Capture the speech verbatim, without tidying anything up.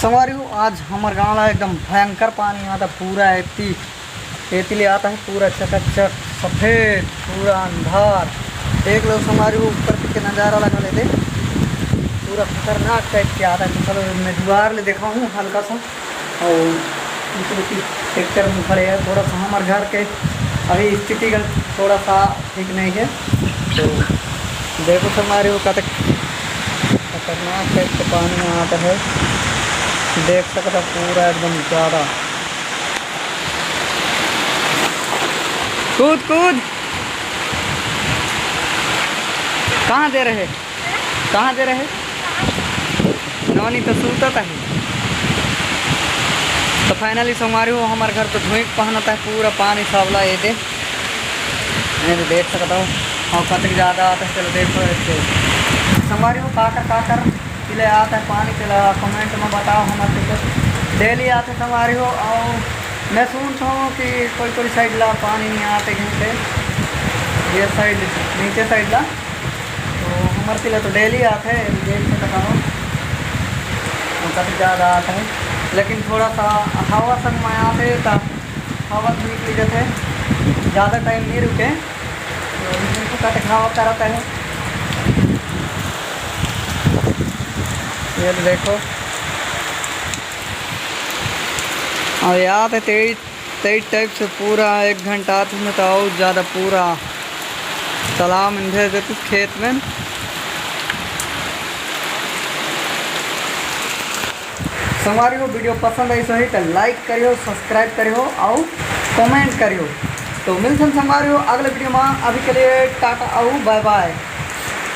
संगवारी हो, आज हमर गांव ला एकदम भयंकर पानी आता, पूरा एती, एती ले आता है पूरा चकाचक सफेद, पूरा अंधार। देख लो संगवारी हो, ऊपर के नज़ारा लगा लेते, पूरा खतरनाक टाइप के आता है। तो चलो मैं दुआर ले देखा हूँ हल्का सा, और ट्रैक्टर में खड़े हैं। थोड़ा सा हमारे घर के अभी स्थिति का थोड़ा सा ठीक नहीं है। तो देखो संगवारी हो, कतक खतरनाक टाइप का पानी आता है, देख सकता पूरा एकदम ज़्यादा। कूद कूद, कहाँ दे रहे, कहाँ दे रहे? नवनी तो सूतत है। तो finally संगवारी हो, हमारे घर तो धुएं पहनता है, पूरा पानी सावला ये दे, ये तो देख सकता हो। और कतक ज़्यादा आता है, चलो देखो इससे। संगवारी हो, काकर काकर किले आता है पानी, चला comment में बताओ हमारे को। डेली आते संगवारी हो, और मैं सुनता हूँ कि कोई कोई साइड ला पानी नहीं आते घंटे, ये साइड, नीचे साइड ला, तो हमारे किले तो डेली आते हैं, देख सकता हो। कतक ज़्यादा आता है, लेकिन थोड़ा सा हवा संग में आते तो हवा तो निकल जाते, ज़्यादा टाइम नहीं रुके। तो इनको कट खावा करता है। ये तो देखो, और याद है तेईस तेईस टाइप से पूरा एक घंटा आते में तो और ज़्यादा पूरा तालाब में भेज देते खेत में। संगवारी हो, वीडियो पसंद आई सही तो like करियो, subscribe करियो और comment करियो। तो मिलथन संगवारी हो अगले वीडियो में, अभी के लिए टाटा और bye bye।